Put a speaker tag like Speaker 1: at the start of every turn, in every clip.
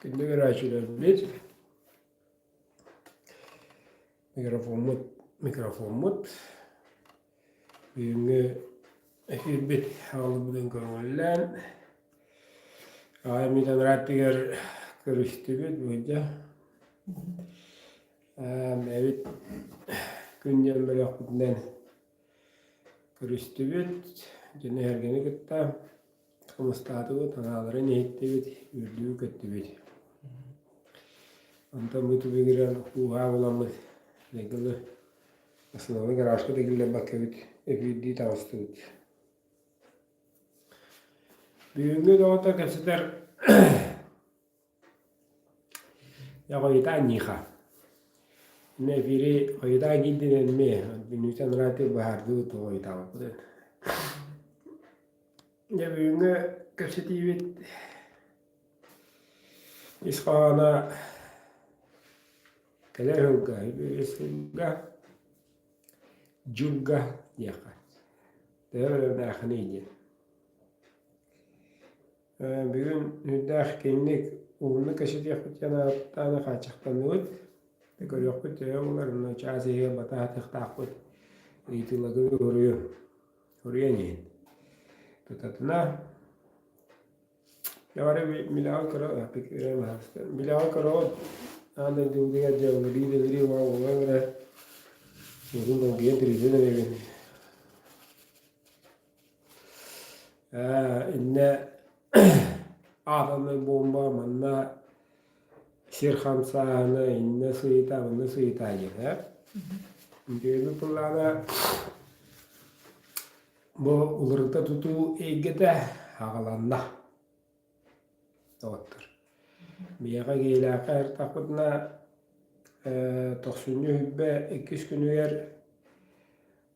Speaker 1: Күндү көрөөччүлэрбит, микрофоммут микрофоммут бүгүҥҥү эфирбит аҕалбытын көҥүллээн аҕай Митанраттыгар көрүстүбүт быдьа бэйэбит күн диэн бөлөхпүтүнэн көрүстүбүт дьону эһэргэни кытта Хомустаатыбыт, анааларын иһиттибит, үөрдүбүт-көттүбүт. Онтон бу түбүгүрэн кууһаа буламмыт, дылы основной гаражка да киллэрбэккэбит эфирдии таҕыстыбыт. Бүгүҥҥү доҕоттор кэпсэтэр Хойутаан ньиэхэ. Мин эфири хойутаан киирдин эмиэ бүнүүтэн ыраатыы быһаардыбыт хойутаабыппытын. Дьэ бүгүҥҥү кэпсэтиибит ис хоһооно кэлэр сылга, үс сылга, дьылга диэххэ. Төһө бэлэмнээххиний диэн. Бүгүн сүрдээх киэҥник уһуннук кэпсэтиэхпит диэн ааттаан хааччахтанныбыт. Көрүөхпүт төһө буолар, онно чаас иһигэр батаһатыахтаахпыт. Ыйытыыларгын уруйу, уруйан иһин. Тутатына Бары билэҕэ көрө билэҕэ көрөҕүт аан дойдубутугар дьэ уларыы-дэлэрии буолан эрэ бүгүн долгуйан тиритэн эрэбин. Иннэ атомнай буомба манна сир хамсааһына иннэ суета манна суета диэн ээ. Үтүөбүт былаана бу уларыта тутуу эйгэтэ аҕаланна доҕоттор. Биһиэхэ Киһилээххэ ыртахпытына тохсунньу сүүрбэ иккис күнүгэр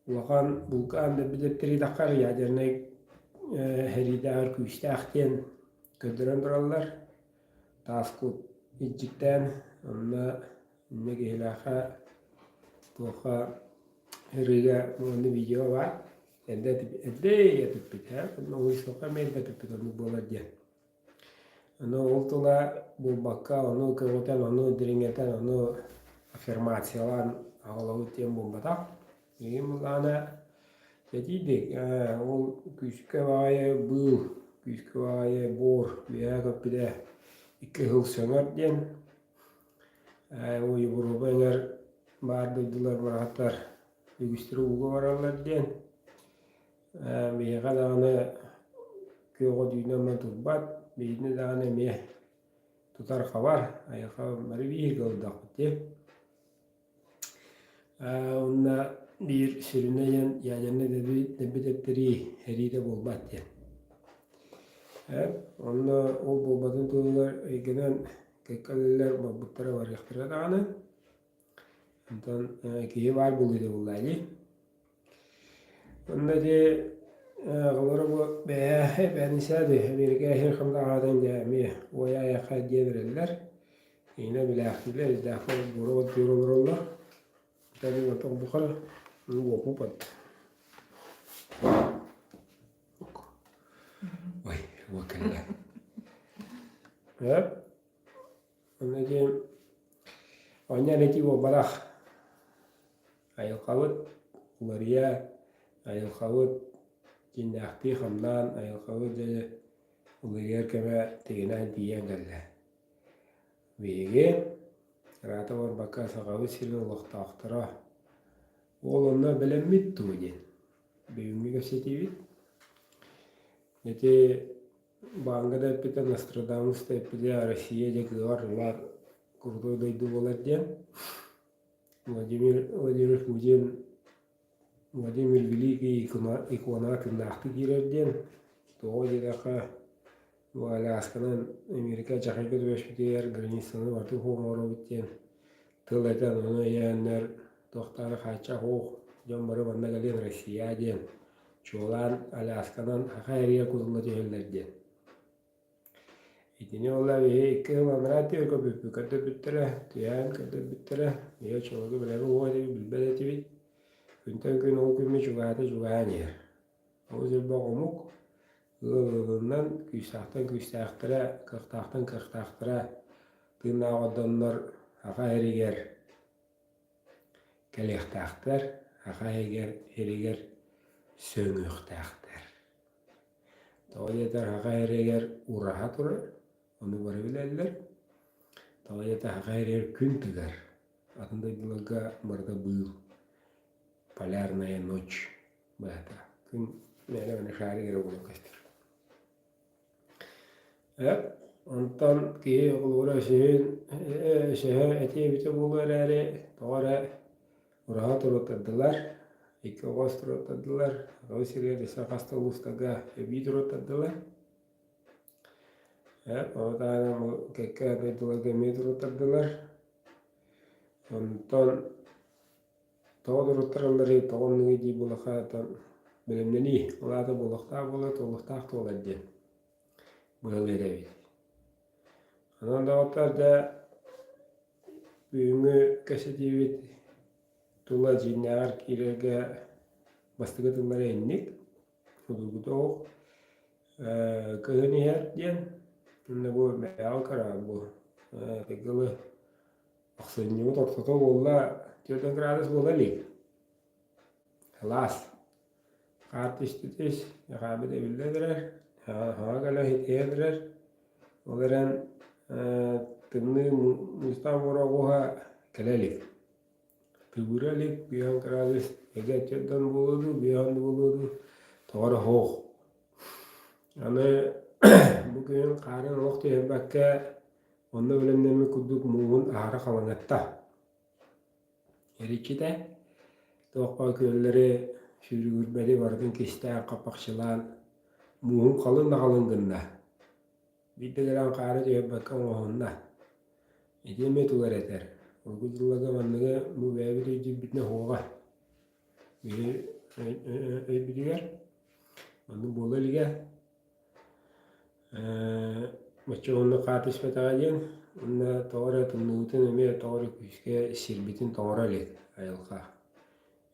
Speaker 1: Улахан булкаан да билэттэриитэххэр ядернай сэриитээҕэр күүстээх диэн көрдөрөн тураллар. Таас кут илдьиттээн онно инньэ киһилээххэ туохха ырыыга уонна видео баар. Эрдэ эрдэ этиппит ээ онно уйсуохха эмиэ эрдэ этиппит оннук буолар диэн. Ону ол тыла буолбакка, ону көҕүтэн, ону дириҥэтэн, ону аффирмациялаан аҕалабыт диэн буолбатах. Билигин былаана этиидик, ол күүскэ баҕайы быыл, күүскэ баҕайы буор үөһэ көппүтэ икки сыл сөҥөр диэн. Ол Европа эҥэр баар дойдулар барахсаттар үгүстэрэ ууга бараллар диэн. Биһиэхэ даҕаны күөх от үүнэн турбат, биһигини даҕаны эмиэ тутар-хабар, айылҕа бары бииргэ олордохпут дии. Уонна биир сүрүнэ диэн ядернай дэлби тэптэрии сэриитэ буолбат диэн. Онно ол буолбатын туһугар өйгөнөн кэккэ үлэлэр барбыттара барыахтара даҕаны. Онтон киһи баар буолуо буоллаа дии. Онно ити оҕолоро бу бэйэ бээнисээди Америка иһин хамнаҕаатын дьэ эмиэ уойа-айахха диэн эрэллэр. Инэ билээхтиилэр, ирдээхтэр буора оттуур олороллор. Тэбин отох бухар уопупат. Ой, уо кэллэ. Онно диэн оонньоон этии буолбатах. Айылҕабыт уларыйа, айылҕабыт дьиҥнээхтии хамнаан, айылҕабыт дьэ уларыйар кэмэ тигинээн тиийэн кэллэ. Биһиги ыраата барбакка Сахабыт сирин олохтоохторо ол онно бэлэммит дуо диэн бүгүҥҥү кэпсэтиибит. Ити Бааҥҥа да эппитэ, Нострадамус да эппитэ, Россия дьэ кыаҕар ылар крутой дойду буолар диэн. Владимир Владимирович Путин Владимир Великий иконаҕа тыыннаахтык киирэр диэн. Тоҕо диэтэххэ, бу Алясканан Америка дьахайга түбэспитигэр границаны барытын оҥоробут диэн тыл этэн, ону өйөөннөр туохтаары хааччах уох дьон бары манна кэлиэн Россия диэн чуолаан Алясканан саха эрийэ кутулла түһэллэр диэн. Итини уола биһи икки сыл анараа өттүгэр көрбүппүт көрдөрбүттэрэ, түһээн көрдөрбүттэрэ. Биһи оччолорго билэбит уо этибит, билбэт этибит. Күнтэн күн ол күммүт чугаһаата чугаһаан иһэр. Олус элбэх омук ыал ыалынан күүстээхтэн күүстээхтэрэ, кыахтаахтан кыахтаахтара. тыыннаах ордоннор Саха сиригэр кэлиэхтээхтэр, Саха сиригэр сөҥүөхтээхтэр. Тоҕо диэтэр Саха сиригэр ураһа турар, ону бары билэллэр. Тоҕо диэтэр Саха сиригэр күн тыгар, атын дойдуларга барыта быыл, полярная ночь быһата. Күн мээнэ шарик эрэ буолан көстөр. Онтон киһи холобура өсөһүн өсөһө этиэ эбитэ буолуо эрээри, тоҕо эрэ ураһа туруоттардылар, икки оҕус туруоттардылар, ол сиригэр өссө хас да улуустарга эбии туруоттардылар. Ону таһынан бу кэккэ дойдуларга эмиэ туруоттардылар. Онтон Тоҕо туруттаралларый, тоҕо оннугуй дии буоллахха, бэлэмнэнии, ол аата буолуохтаах буолар, туолуохтаах туолар диэн быһалыыр эбит. Онон доҕоттор дьэ бүгүҥҥү кэпсэтиибит тула дьиҥнээҕэр киирэргэ бастакы тыллара инник, судургута оһох, кыһын иһэр диэн, уонна бу бэйэҕэ кыра бу тыгылы Ахсынньыбыт ортото буолла, 4 градус буола илик. Сылаас. Хаар түстэ түс, хаабыт эбиллэн эрэр, хаҥа кэлэ ситиһэн эрэр. Ол эрэн тымныы муустаах муора оҕуһа кэлэ илик. Тыбыыра илик, 5 градус, эгэ төрдөн буолуо дуу, 5 буолуо дуу, тоҕо эрэ суох. Аны бу күһүн хаарын олох түһэрбэккэ Онно бэлэмнэммит курдук мууһун аһара халыҥатта. Эриччитэ туохха күөллэри сүүрүгүрбэти барытын кистээн хаппахчылаан мууһун халыҥ да халыҥ гынна. Биирдэ кэлэн хаары түһэрбэккэ оҥоһунна. Ити эмиэ тугу эрэ этэр. Урукку дьылларга манныгы бу бэйэбит өйдүүрбүтүнэн суоҕа. Биһи өйбүтүгэр оннук буола илигэ. Оччо уонна хаа түспэтэҕэ диэн уонна тоҕо эрэ тымныыбытын эмиэ тоҕо эрэ күүскэ сирбитин тоҥоро илик айылҕа.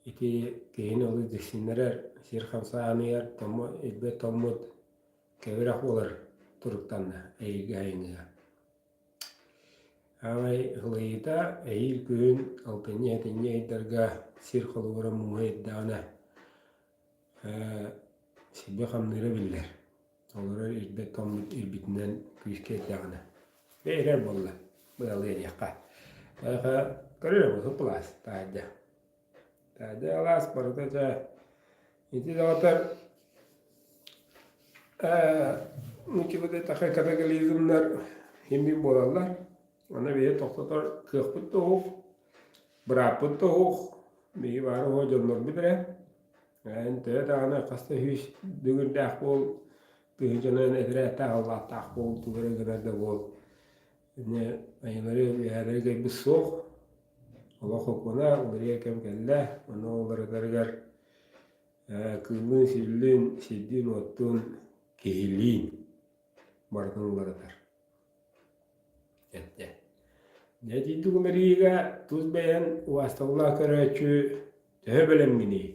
Speaker 1: Ити киһини олус дьиксиннэрэр, сир хамсааһыныгар томмот, ирбэт тоҥмут кэбирэх буолар туруктанна эһиилги айымньыга. Аҕай ыһылыйыыта эһиил күһүн алтынньы-сэтинньи ыйдарга сир холугура мууһа ирдэҕинэ сиргэ хамныыра биллэр. Олорор ирбэт тоҥмут ирбитинэн күүскэ ирдэҕинэ. Бэйэрэр буолла, быалыы диэххэ. Көрөр буолук былаас таһырдьа. Таһырдьа алаас барыта дьэ ити доҕоттор нуччалыы эттэххэ катаголизмнар химик буолаллар. Аны биһи тохтотор кыахпыт да суох, бырааппыт да суох. Биһиги баара суоҕа дьоннорбут эрэ. Эн төһө даҕаны хас да сүүс дүҥүрдээх буол, тыһыынчанан этэрээттээх аллааттаах буол, тугу эрэ гынар да буол, эмиэ айылары үөһээлэри кыайбыт суох. Олох сокуона уларыйар кэм кэллэ, ону уларытарыгар кыыллыын, силлиин, сирдиин-уоттуун, киһилиин барытын уларытар. Эттэ. Дьэ итинник уларыйыыга тус бэйэҥ убаастабыллаах көрөөччү төһө бэлэмҥиний?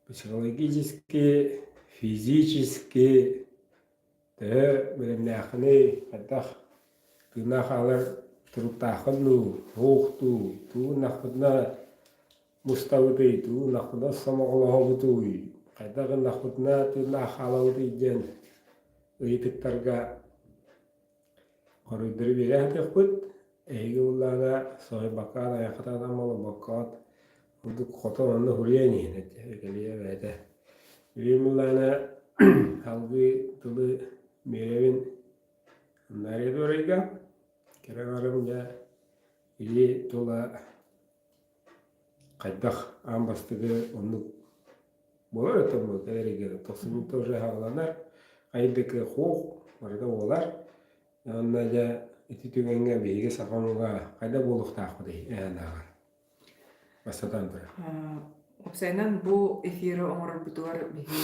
Speaker 1: Психологически, физически төһө бэлэмнээххиний, хайдах тыыннаах хаалар туруктааххын дуу, суох дуу, тугу гыннахпытына мустабытый, тугу гыннахпытына сомоҕолоһобутуй, хайдах гыннахпытына тыыннаах хаалабытый диэн ыйытыктарга Хоруйдары биэрэ сатыахпыт, эһиги буоллаҕына соһуйбаккаҕыт, айаххытынан олорбоккоҕут курдук хотон онно суруйан иһин кэлиэ эбээтэ. Билигин буоллаҕына салгыы тылы биэрэбин Нария Дорайга, кэрэ аҥарым дьэ илии тула хайдах аан бастакы оннук буолар этэ буолуо кэлэригэр тохсунньута уже саҕаланар хайдык хуох барыта буолар уонна дьэ ити түгэҥҥэ биһиги саха омуга хайда буолуохтаахпытый эһэн ааҕар бастатан туран
Speaker 2: Уопсайынан бу эфиры оҥорорбутугар биһи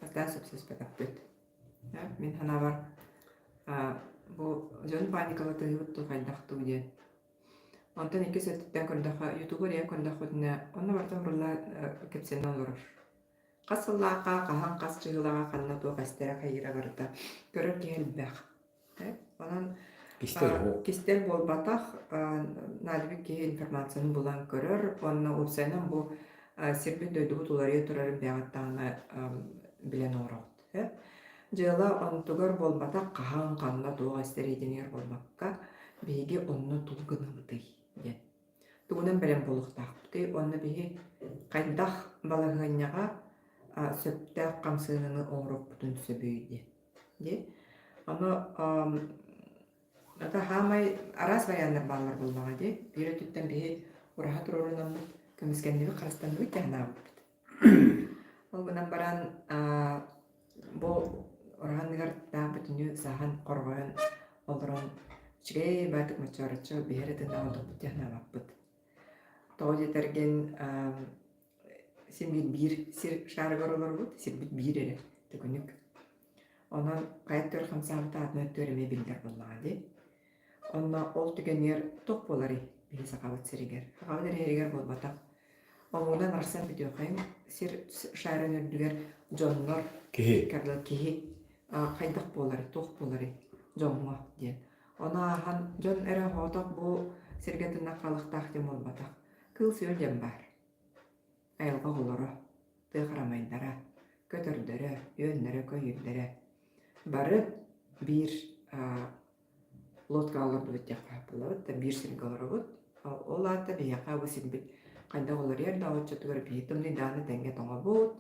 Speaker 2: бастаан сөпсөспөтөхпүт. Мин санаабар бу дьон паникалатыһыбыт дуу хайдах дуу диэн. Онтон иккис өттүттэн көрдөххө, ютубу эрийэн көрдөхпүтүнэ, онно барыта уһурулла кэпсэнэ олорор. Хас сыллаахха, хаһан, хас чыһылаҕа, ханна туох эстэрэ хайыыра барыта көрөр киһи элбэх. Онон
Speaker 1: Кистэл суох.
Speaker 2: Кистэл буолбатах, наадыйбыт киһи информацияны булан көрөр уонна уопсайынан бу сирбит дойдубут уларыйа турарын бэйэҕит даҕаны билэн олороҕут. Дьыала онтугар буолбатах, хаһан, ханна, туох эстэриитинигэр буолбакка, биһиги онно тугу гынабытый диэн. Тугунан бэлэм буолуохтаахпытый уонна биһи хайдах балаһыанньаҕа сөптөөх хамсааһыны оҥоруохпутун сөбүй диэн. Дии. Ону это хаамай араас варианнар бааллар буоллаҕа дии. Биир өттүттэн биһи ураһа туруорунаммыт, көмүскэннибит, харыстанныбыт дии санаабыппыт. Ол гынан баран бу ураһа анныгар таах бүтүннүү саһан, хорҕойон олорон үчүгэй баатык моччоороччу биһи эрэ тыыннаах олорбут дии санаабаппыт. Тоҕо диэтэргин син биир биир сир шаарыгар олоробут, сирбит биир эрэ төкүнүк. Онон хайа өттүгэр хамсаабыта атын өттүгэр эмиэ биллэр буоллаҕа дии. Онно ол түгэнигэр туох буоларый биһи Сахабыт сиригэр? Сахабыт эрэ иһигэр буолбатах. Омугунан арахсан бүтүөххэйин сир шаарын үрдүгэр дьоннор
Speaker 1: Киһи.
Speaker 2: киһи хайдах буоларый, туох буоларый дьоҥҥо диэн. Ону ааһан дьон эрэ оһоотох бу сиргэ тыынар халыктаах диэн буолбатах. Кыыл-сүөл диэн баар. Айылҕа оҕолоро, тыа харамайдара, көтөрдөрө, үөннэрэ-көйүүрдэрэ бары биир лодкаҕа олордубут диэххэ буолабыт да биир сиргэ олоробут. Ол аата биһиэхэ бу сирбит хайдах уларыйар да оччотугар биһи тымныйдаҕына тэҥҥэ тоҥобут,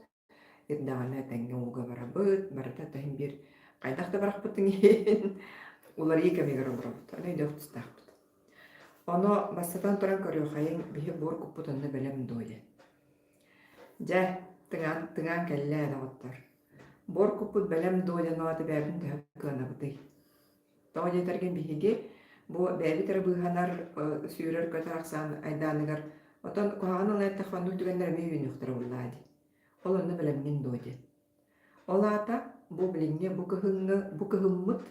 Speaker 2: ирдэҕинэ тэҥҥэ ууга барабыт, барыта иһин биир хайдах да барахпытын иһин уларыйыы кэмигэр олоробут. Ону өйдөөх тустаахпыт. Ону бастатан туран көрүөххэйиҥ, биһи буор куппут онно бэлэм дуо диэн. Дьэ, тыҥаан, тыҥаан кэллэ ээ, доҕоттор. Буор куппут бэлэм дуо диэн аата бэйэбитин төһө кыанабытый? Тоҕо диэтэргин биһиги бу бэйэбит эрэ быыһанар, сүүрэр-көтөр ахсаан айдааныгар отон куһаҕан ылан эттэххэ оннук түгэннэр эмиэ үүнүөхтэрэ буоллаҕа дии. Ол онно бэлэмҥин дуо диэн. Ол аата бу билиҥҥи бу кыһыҥҥы бу кыһыммыт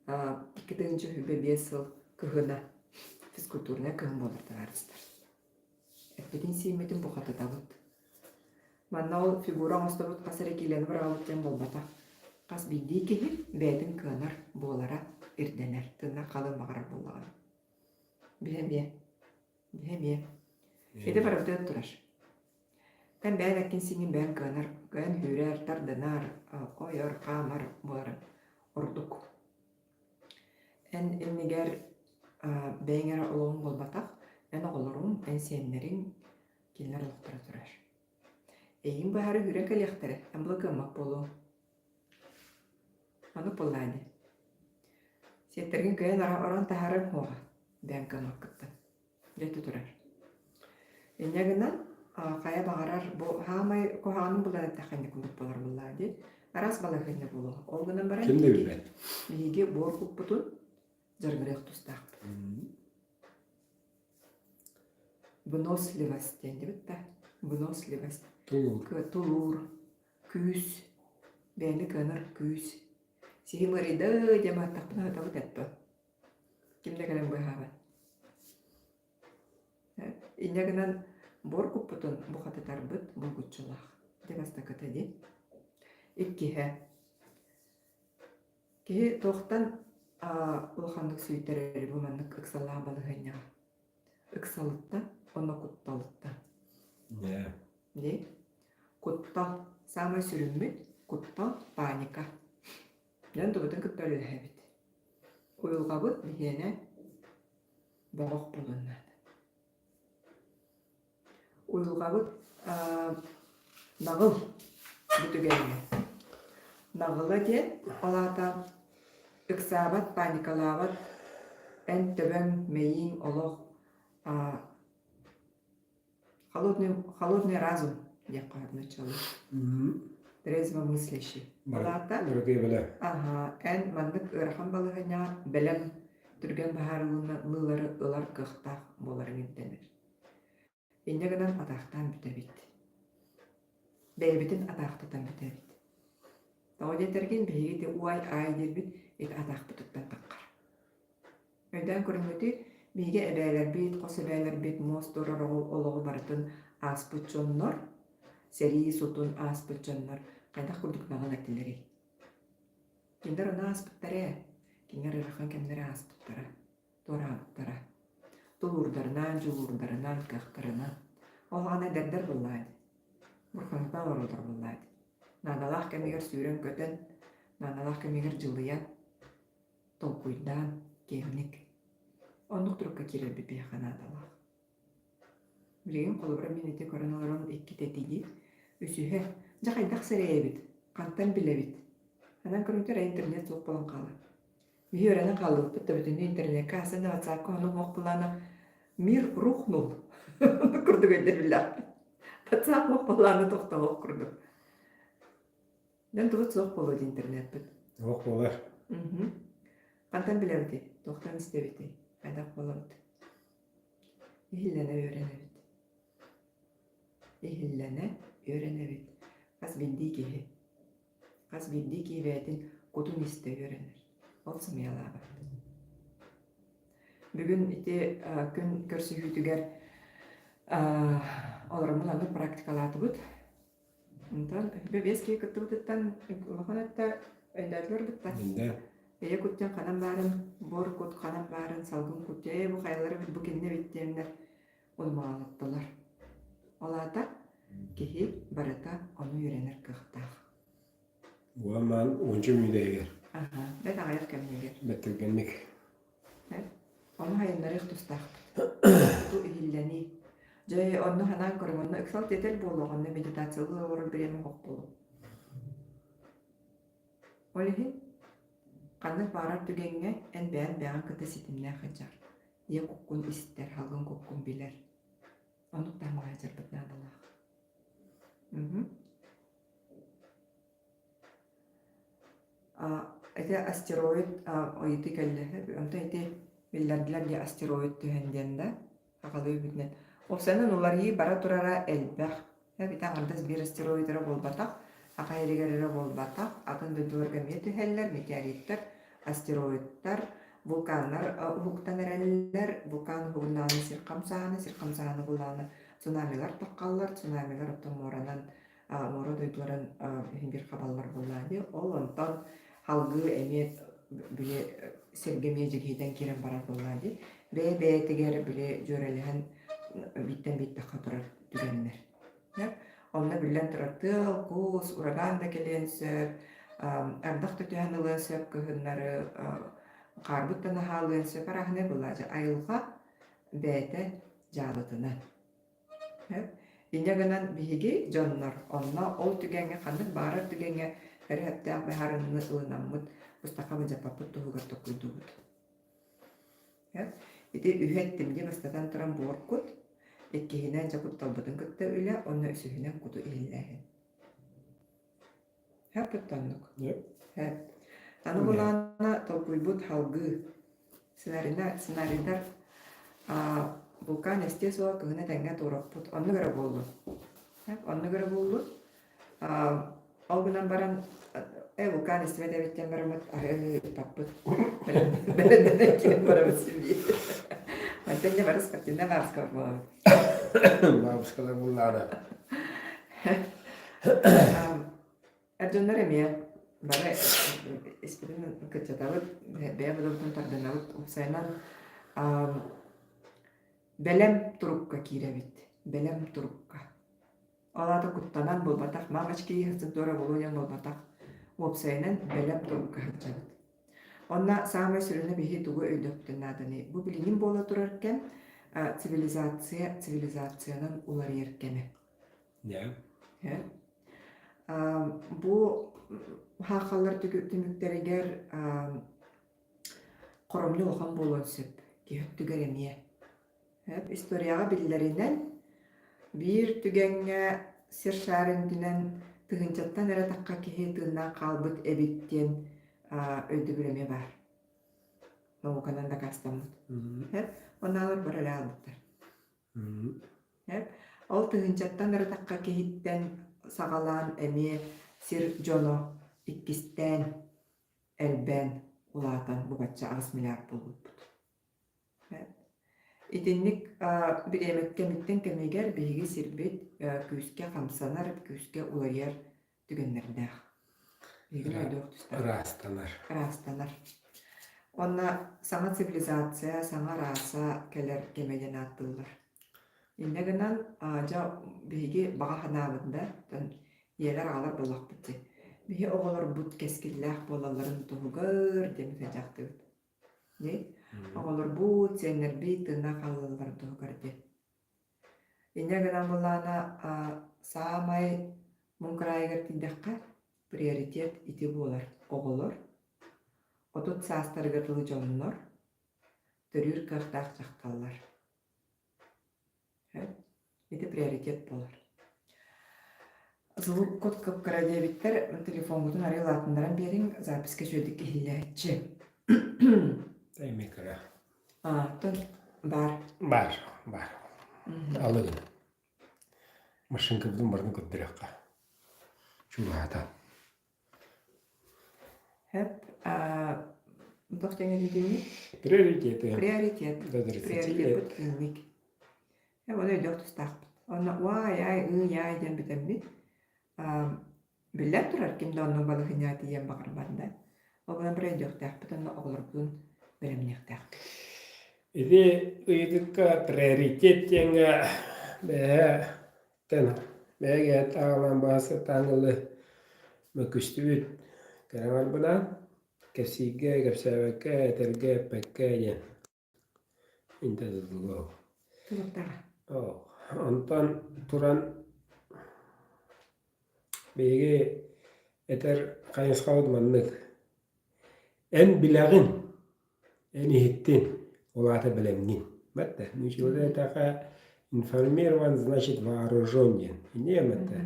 Speaker 2: 2025 сыл кыһына физкультурнай кыһын буолар табаарыстар. Эппитин-сииммитин бухатытабыт. Манна ол фигура оҥостобут хас эрэ киилэни быраҕабыт диэн буолбатах. Хас биирдии киһи бэйэтин кыанар буолара ирдэнэр. Тыынар халыан баҕарар буоллаҕына. Биһэ эмиэ. Биһэ эмиэ. Ити барыбытыгар турар. Эн бэйэҥ эккин-сииҥҥин бэйэҥ кыанар, кыайан сүүрэр, тардынар, ойор, хаамар буоларыҥ ордук. Эн иннигэр бэйэҥ эрэ олоҕуҥ буолбатах, эн оҕолоруҥ, эн сиэннэриҥ, кинилэр олохторо турар. Эйигин быһаары үүрэн кэлиэхтэрэ, эн була кыаммат буолуоҥ. Ону буоллаа ини. Сиэттэргин кыайан орон таһаарыаҥ суоҕа, бэйэҥ кыаммаккыттан. Дьэ турар. Инньэ гынан, хайа баҕарар бу саамай куһаҕанын булан эттэххэ инник курдук буолар буоллаҕа дии. Араас балаһыанньа буолуо. Ол гынан баран
Speaker 1: Ким да билбэт.
Speaker 2: биһиги буор куппутун дьарыгырыах тустаахпыт. Выносливость диэн диэбит да. Выносливость.
Speaker 1: Тулуур.
Speaker 2: Тулуур, күүс, бэйэни кыанар күүс. Сиһим ыарыйда диэн бааттахпына сатабыт эттон. Ким да кэлэн быыһаабат. Инньэ гынан буор куппутун бухатытарбыт булгуччулаах. Дьэ бастакыта дии. Иккиһэ. Киһи туохтан улаханнык сүүйтэрэр бу маннык ыксалаах балаһыанньаҕа? Ыксалыттан уонна кутталыттан. Дии. Куттал. Саамай сүрүммүт куттал, паника. Дьон тубутун кытта үлэлэһэбит. Уйулҕабыт биһиэнэ бөҕөх буолуон наада. Уйулҕабыт наҕыл бу түгэҥҥэ. Наҕыла диэн ол аата ыксаабат, паникалаабат, эн төбөҥ, мэйииҥ олох Холодный, холодный разум диэххэ сөп нууччалыы. Трезвомыслящий. Балаата Аха, эн маннык ыарахан балаһыанньаҕа бэлэм түргэн быһаарылыылары ылар кыахтаах буоларыҥ ирдэнэр. Инньэ гынан атаахтаан бүтэбит. Бэйэбитин атаахтатан бүтэбит. Тоҕо диэтэргин биһиги ити уай-аай диирбит ити атаахпытыттан таххар. Өйдөөн көрүҥҥүтүй, биһиги эбээлэрбит, хос эбээлэрбит муос турар олоҕу барытын ааспыт дьоннор, сэрии сутун ааспыт дьоннор хайдах курдук наҕыл этилэрий? Кинилэр ону ааспыттар ээ. Кинилэр ыарахан кэмнэри ааспыттара, туораабыттара. Тулуурдарынан, дьулуурдарынан, кыахтарынан. Ол аҕана эдэрдэр буоллаа дии. Бурхаҥта олороллор буоллаа дии. Наадалаах кэмигэр сүүрэн-көтөн, наадалаах кэмигэр дьылыйан, толкуйдаан, киэҥник. Оннук турукка киирэрбит биһиэхэ наадалаах. Билигин холобура мин ити көрөн олорон иккитэ этиги, үсүһэ, дьэ хайдах сэрэйэбит, хантан билэбит? Анан көрүҥтэр интернет суох буолан хаалар. Биһи үөрэнэн хааллыбыппыт да бүтүннүү интернеккэ аасын да ватсапка ону суох былаана мир рухнул курдук өйдөбүллээх. Ватсап суох былаана тохтоһуох курдук. Дэн тугут суох буолуо дии интернеппит.
Speaker 1: Суох буолар.
Speaker 2: Хантан билэбитий? Туохтан истэбитий? Хайдах буолабыт? Иһиллэнэ үөрэнэбит. Иһиллэнэ үөрэнэбит. Хас биирдии киһи. Хас биирдии киһи бэйэтин кутун истэ үөрэнэр. Ол сымыйалаабат. Бүгүн ити күн көрсүһүүтүгэр олороммут оннук практикалаатыбыт. Онтон бэбиэс киһи кыттыбытыттан улахан өттө өйдөөтүлэр бытта. Ийэ куттан ханан баарын, буор кут ханан баарын, салгын кут ээ бу хайалара бу кинини эбит диэннэр удумаҕалаттылар. Ол аата киһи барыта ону үөрэнэр кыахтаах.
Speaker 1: Уонна уонча мүнүүтэ
Speaker 2: Аха, бэт аҕыйах кэмнигэр.
Speaker 1: Бэт түргэнник.
Speaker 2: Ону хайыннарыах тустаахпыт. Ту иһиллэнии. Дьэ, онно санаан көрүҥ, онно ыксал-тиэтэл буолуох, онно медитациялыы олорор бириэмэ суох буолуо. Ол иһин ханнык баҕарар түгэҥҥэ эн бэйэҥ бэйэҕин кытта ситимнээх сылдьар. Ийэ куккун истэр, салгын куккун билэр. Оннук таһымҥа сылдьарбыт наадалаах. Мгм. Ити астероид ыйытыы кэллэ. Онтон ити биллэрдилэр дии астероид түһэн диэн да сахалыы үүтүнэн. Уопсайынан уларыйыы бара турара элбэх. Ити аҥардас биир астероид эрэ буолбатах, саха сиригэр эрэ буолбатах, атын дойдуларга эмиэ түһэллэр, метеориттар, астероидтар, вулканнар уһуктан эрэллэр, вулкан уһугуннаҕына сир хамсааһына, сир хамсааһына буллаҕына цунамилар таххаллар, цунамилар оттон муоранан муора дойдуларын иһин биир хабаллар буоллаҕа дии. Ол онтон салгыы эмиэ били сиргэ эмиэ дьигиһитэн киирэн барар буоллаҕа дии. Бэйэ-бэйэтигэр били дьүөрэлэһэн бииртэн биирдэххэ турар түгэннэр. Онно биллэн турар тыал, куус, ураган да кэлиэн сөп, ардах да түһэн ылыан сөп кыһыннары, хаарбыт да наһаалыан сөп арааһынай буоллаҕа. Айылҕа бэйэтэ дьаалытынан. Инньэ гынан биһиги дьоннор онно ол түгэҥҥэ ханнык баҕарар түгэҥҥэ эрэһэптээх быһаарыныыны ылынаммыт быстахха былдьаппаппыт туһугар толкуйдуубут. Ити үһү эттим дии бастатан туран буор кут, иккиһинэн дьэ кутталбытын кытта үлэ уонна үсүһүнэн куту иһиллээһин. Һэп оннук. Һэп. Аны былаана толкуйбут салгыы. Сценарийдар, сценарийдар вулкан эстиэ суоҕа кыһын этэҥҥэ туораппыт. Оннук эрэ буоллун. Һэп, оннук эрэ буоллун. Ол гынан баран э вулкан эстибэт эбит диэн бараммыт аһыы ыыппаппыт. Бэлэмнэнэн киирэн барабыт сибиир. Мантан дьэ бары спортивнай бабушкалар буолабыт.
Speaker 1: Бабушкалар буллаана.
Speaker 2: Эр дьоннор эмиэ бары испитин кыччатабыт, бэйэ бодобутун тардынабыт. Уопсайынан бэлэм турукка киирэбит. Бэлэм турукка. Ол аата куттанан буолбатах, мамочки туора буолуо диэн буолбатах. Уопсайынан бэлэм турукка сылдьабыт. Онно саамай сүрүнэ биһи тугу өйдүөхпүтүн нааданый? Бу билигин буола турар кэм цивилизация цивилизациянан уларыйар кэмэ. Бу хаахаллар түмүктэригэр хоромньу улахан буолуон сөп. Киһи өттүгэр эмиэ. Историяҕа биллэринэн, биир түгэҥҥэ сир шарын үрдүнэн тыһыынчаттан эрэ тахха киһи тыыннаах хаалбыт эбит диэн өйдөбүл эмиэ баар. Науканан дакаастаммыт. Онно бары эрэ аалбыттар. Ол тыһыынчаттан ырытахха киһиттэн саҕалаан эмиэ сир дьоно иккистээн элбээн улаатан бу бачча 8 миллиард буолбуппут. Итинник бириэмэ кэмиттэн кэмигэр биһиги сирбит күүскэ хамсанар, күүскэ уларыйар түгэннэрдээх. Биһигини өйдүөх тустаах.
Speaker 1: Ыраастанар.
Speaker 2: Ыраастанар. Уонна саҥа цивилизация, саҥа раса кэлэр кэмэ диэн ааттыыллар. Инньэ гынан, дьэ, биһиги баҕа санаабыт да, ийэлэр-аҕалар буоллахпыт дии. Биһи оҕолорбут кэскиллээх буолалларын туһугар диэн сылдьаахтыыбыт. Дии? Оҕолорбут, сиэннэрбит тыыннаах хаалалларын туһугар диэн. Инньэ гынан былаана саамай муҥ кыраайыгар тиийдэххэ, приоритет ити буолар. Оҕолор, 30 саастарыгар дылы дьоннор, төрүүр кыахтаах дьахталлар. Ити приоритет буолар. Звуккут кып-кыра диэбиттэр, телефоҥҥутун арыый улаатыннаран биэриҥ, записка үчүгэйдик иһиллээччи.
Speaker 1: Эмиэ кыра.
Speaker 2: Оттон баар.
Speaker 1: Баар, баар. Алыгын. Машинкабытын барытын көрдөрүөххэ. Чугаһата.
Speaker 2: Хэп, туох диэн этиний?
Speaker 1: Приоритеты.
Speaker 2: Приоритет. Приоритеппыт инник. Э, ону өйдүөх тустаахпыт. Онно уай-ай, ыы-яй диэн бүтэммит. Биллэн турар, ким да оннук балаһыанньаҕа тиийэн баҕарбат да. Ол гынан баран өйдүөхтээхпит уонна оҕолорбутун бэлэмниэхтээхпит.
Speaker 1: Ити ыйытыкка приоритет диэҥҥэ бэйэ тэн бэйэгэ аҕалан баасытаан ылы мөккүстүбүт кэрэ барбынаан кэпсииргэ кэпсээбэккэ этэргэ эппэккэ диэн Онтон туран биһиги этэр хайысхабыт маннык: эн билэҕин, эн иһиттин, ол аата бэлэмҥин. Бэрт Ничего эттэххэ информирован значит вооружен диэн. Инниэ эмэтэ.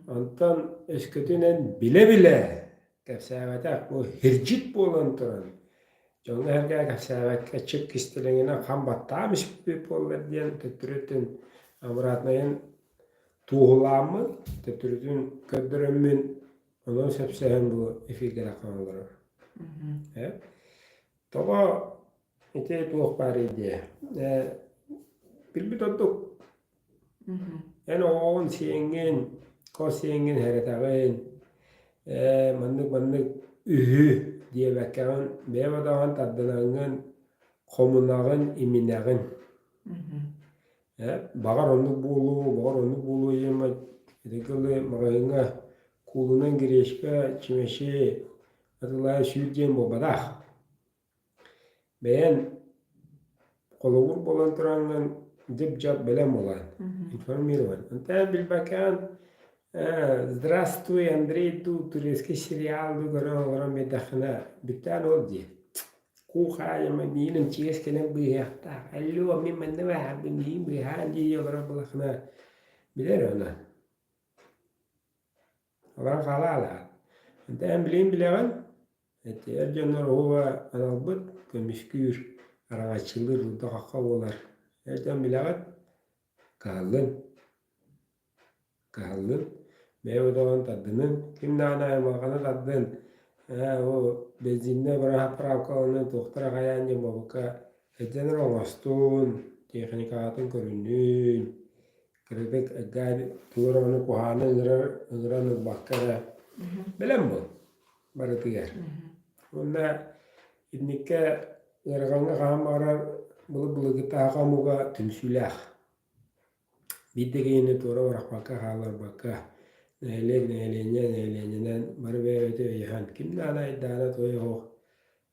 Speaker 1: Онтон өскөтүн эн билэ-билэ кэпсээбэтэх бу хирдьит буолан туран Дьоҥҥо-сэргэҕэ кэпсээбэккэ чып кистэлэҥинэн хам баттаам испит буоллар диэн төттөрүтүн обратнайын туоһулааммын, төттөрүтүн көрдөрөммүн онон сөпсөһөн бу эфиргэ тахсан олорор. Э? Тоҕо ити туох баарый диэ? Э, билбит ордук Эн оҕоҕун сиэҥҥин, хос сиэҥҥин сэрэтэҕин, ээ маннык-маннык үһү диэбэккэҕин бэйэ бодоҕун тардынаҥҥын хомунаҕын, иминэҕин. Ээ баҕар оннук буолуо, баҕар оннук буолуо диэн ити кылы маҕаһыыҥҥа куулунан гречка, чимэчи атыылаһа сүүр диэн буолбатах. Бэйэн холобур буолан тураҥҥын дьып-дьап бэлэм буолаҕын, информирован. Онтон билбэккэҕин ээ здравствуй, Андрей дуу, турецкий сериал дуу көрөн олорон биэрдэххинэ бүттээн ол дии. Куухаайыма миигин эмчигэс кэлэн быыһыахтаах, алло, мин манна баарбын, миигин быыһаан дии олорор буоллаххына билэр ону. Олорон хаалаа Эн билигин билэҕин, эр дьоннор оһуоба аналбыт көмүскүүр, араҥаччылыыр дурда-хахха буолар. Эр дьон билэҕит, кыһаллын, кыһаллын, бэйэ бодоҕун тардынын, ким даҕаны аймалҕаны тардын, ээ ол бензиннэ быраһааппараапкаланан туохтара хайаан диэн буолбакка, эрдэнэр оҥостун, техникаҕытын көрүнүн, Кыратык тугу эрэ ону куһаҕаны ыҥырар ыҥыран ылбакка эрэ бэлэм буол барытыгар. Уонна инниккэ ыарахаҥҥа хаһан баҕарар былыр-былыргытааҕы омуга түмсүүлээх. Биир да киһини туора бырахпакка, хаалларбакка, нэһилиэк нэһилиэнньэ нэһилиэнньэнэн бары бэйэ-бэйэтэ өйөһөн, ким даҕаны айдаана туойа суох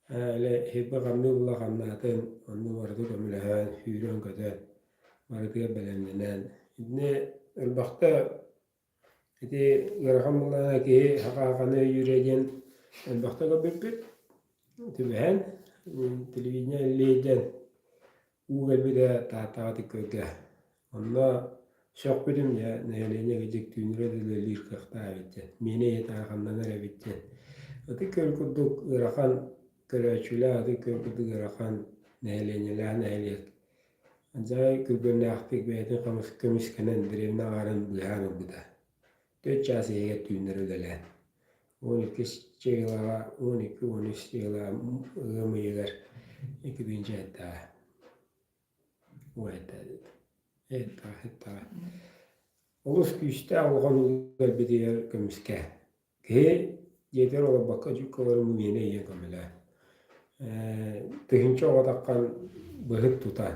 Speaker 1: Ээ, иһирбэ-хамныы була хамнаатын, онно барыта көмөлөһөн, сүүрэн-көтөн, барытыгар бэлэмнэнэн. Итини элбэхтэ ити ыарахан буоллаҕына киһи саха-саханы өйүүрэ диэн элбэхтэ көрбүппүт. Түбэһэн, телевидение үлэлиэйдэн уу кэлбитэ Тааттаҕа Көргө. Онно сөхпүтүм дьэ, нэһилиэнньэ кырдьык түүнүрэ да үлэлиир кыахтаах эбит диэн, миэнэ ийэтэ хамнанар эбит диэн. Ытык Күөл курдук ыарахан көрөөччүлээх, Ытык Күөл курдук ыарахан нэһилиэнньэлээх нэһилиэк. Дьай күргүөмнээхтик бэйэтин көмүскэнэн дэриэбинэ аҥаарын быыһаан ылбыта. 4 чаас иһигэр түүннэри үлэлээн. 12 чыылаҕа, 12-13 чыылаҕа ыам ыйыгар 2007-ҕэ. Олус күүстээх улахан Тыһыынча оҕо таххан быһыт тутан,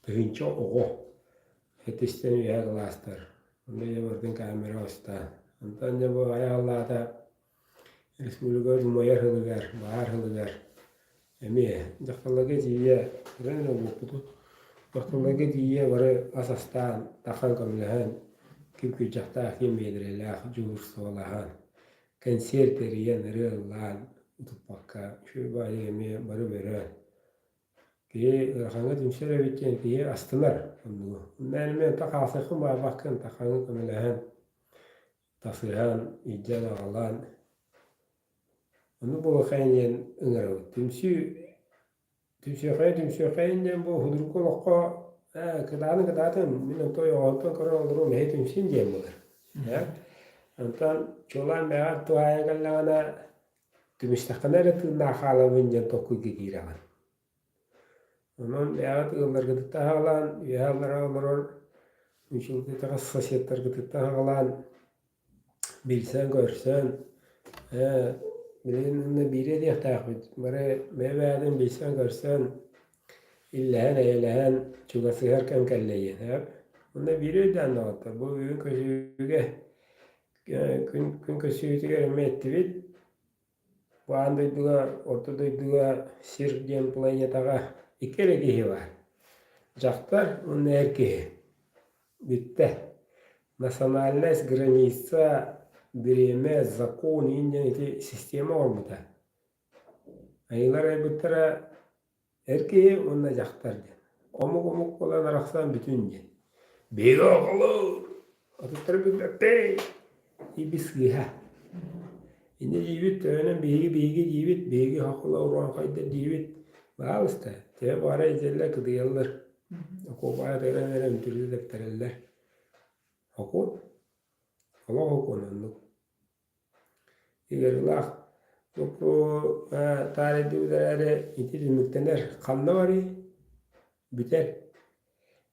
Speaker 1: тыһыынча оҕо этистэн үөһэ кылаастар. Онно дьэ барытын камера устаан. Онтон дьэ бу айааллаата республика умайар сылыгар, баһаар сылыгар эмиэ дьахталларга тиийэ ыран эрэ буолбутун дьахталларга тиийэ бары ас астаан, тахан көмөлөһөн, ким күрдьэхтээх, ким биэдэрэлээх дьуһуурсубалаһан, кэнсиэр тэрийэн, ырыа ыллаан утуппакка үчүгэй баҕайы эмиэ бары бөрөөн киһи ыарахаҥҥа түмсэр эбит диэн киһи астынар оннугу. Онно эмиэ онто хаалсыаххын баҕарбаккын, тахаҥҥын көмөлөһөн, тасыһан, илдьэн аҕалан Оннук буолуоххайын диэн ыҥырабыт. Түмсүү түмсүөххэйин түмсүөххэйин диэн бу судургу олоххо ээ кытаатын кытаатын мин онто ойоҕоһуттан көрөн олоруом эһи түмсүн диэн буолар. Ээ онтон чуолаан бэйэҕэр туһаайан кэллэҕинэ түмүстэххинэ эрэ тыыннаах хаалабын диэн толкуйга киирэҕин. Онон бэйэҕит ыалларгытыттан аҕалаан, үөһэ аллара олорор учуутал соседтаргытыттан аҕалаан билсэн-көрсөн, ээ, билигин уонна биири этиэхтээхпит, бары бэйэ-бэйэбитин билсэн-көрсөн, иллэһэн-эйэлэһэн чугасыһар кэм кэллэ диэн, ээ. Уонна биири өйдөөн доҕоттор, бу бүгүн көсүүгэ күн күн көсүүтүгэр эмиэ эттибит, бу аан дойдуга, орто дойдуга сир диэн планетаҕа икки эрэ киһи баар, дьахтар уонна эр киһи. Бүттэ. Национальность, граница, бириэмэ, закон иин диэн ити система оҥорбута. Айыылар айбыттара эр киһи уонна дьахтар диэн. Омук-омук буолан арахсан бүтүн диэн. Биһиги оҕолор атыттары билбэппит диибит сыыһа. Инньэ диибит, төһөнөн биһиги биһиги диибит, биһиги хохола урааҥхайдар диибит. Баалыста, төһө баара этэллэр, кыдыйаллар. Окуопаҕа кэлэн эрэ үтүрүтэ тэптэрэллэр. Окуоп, олох окуон оннук. Ыарыылаах таарыйдыбыт эрээри ити түмүктэнэр. Ханна барый? Бүтэр.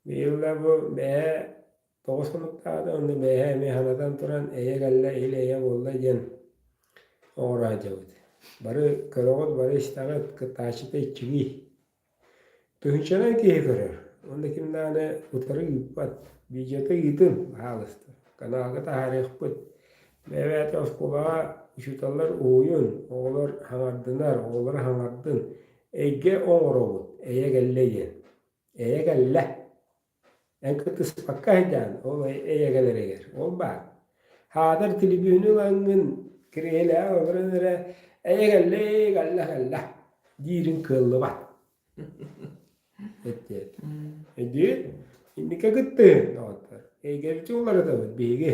Speaker 1: Биһиги бу бэйэ тоҕус хонуктааҕыта уонна бэйэ эмиэ санатан туран эйэ кэллэ, ил-эйэ буолла диэн оҥоро сылдьабыт. Бары көрөҕүт, бары истэҕит, кыттааччыта иччигий. Тыһыынчанан киһи көрөр, уонна ким даҕаны утары ыыппат, видеота ыытын, баһаалыста, каналга таһаарыахпыт. Бэйэ-бэйэтэ оскуолаҕа учууталлар уһуйун, оҕолор хаҥардынар, оҕолору хаҥардын, эйгэ оҥоробут, эйэ кэллэ диэн. Эйэ кэллэ. Эн кыттыспакка сылдьаҕын, ол эйэ кэлэригэр, ол баар. Хаатар телевизиону ылаҥҥын, кириэһилэҕэ олорон эрэ эйэ кэллэ, кэллэ, кэллэ диирин кыаллыбат. Эттиэт. Өйдүүр? Инникке кыттыһын, доҕоттор. Эйгэбити уларытабыт биһиги.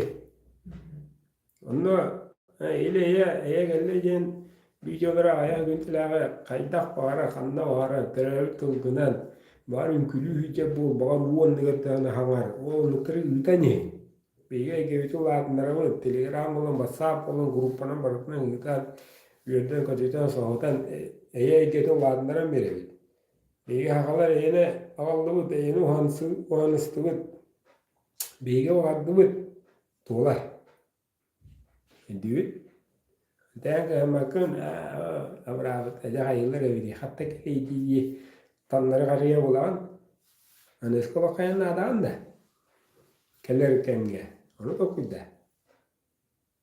Speaker 1: Онно ил-эйэ, эйэ кэллэ диэн видеолары аҕыйах күн тилэҕэ хайдах баҕарар, ханна баҕарар төрөөбүт тылгынан, баҕар үҥкүүлүү сылдьар буол, баҕар уу анныгар даҕаны хаҥар, ол оннуктары ыытан иһин. Биһиги эйгэбитин улаатыннарабыт, телеграм буолан, ватсап буолан, группанан барытынан ыытан, үөрдэн-көтүтэн, соһутан, эйэ эйгэтин улаатыннаран биэрэбит. Биһиги сахалар эйэни аҕаллыбыт, эйэни уһаныстыбыт, биһиги баҕардыбыт, туолар. Өйдүүгүт? Тээн кыһаммаккын абыраабыт эдэх айыллар эбит хатта кэлэйдии таннары харыйа булаҕын аныска олох хайан наадаҕын да кэлэр кэмҥэ ону толкуйдаа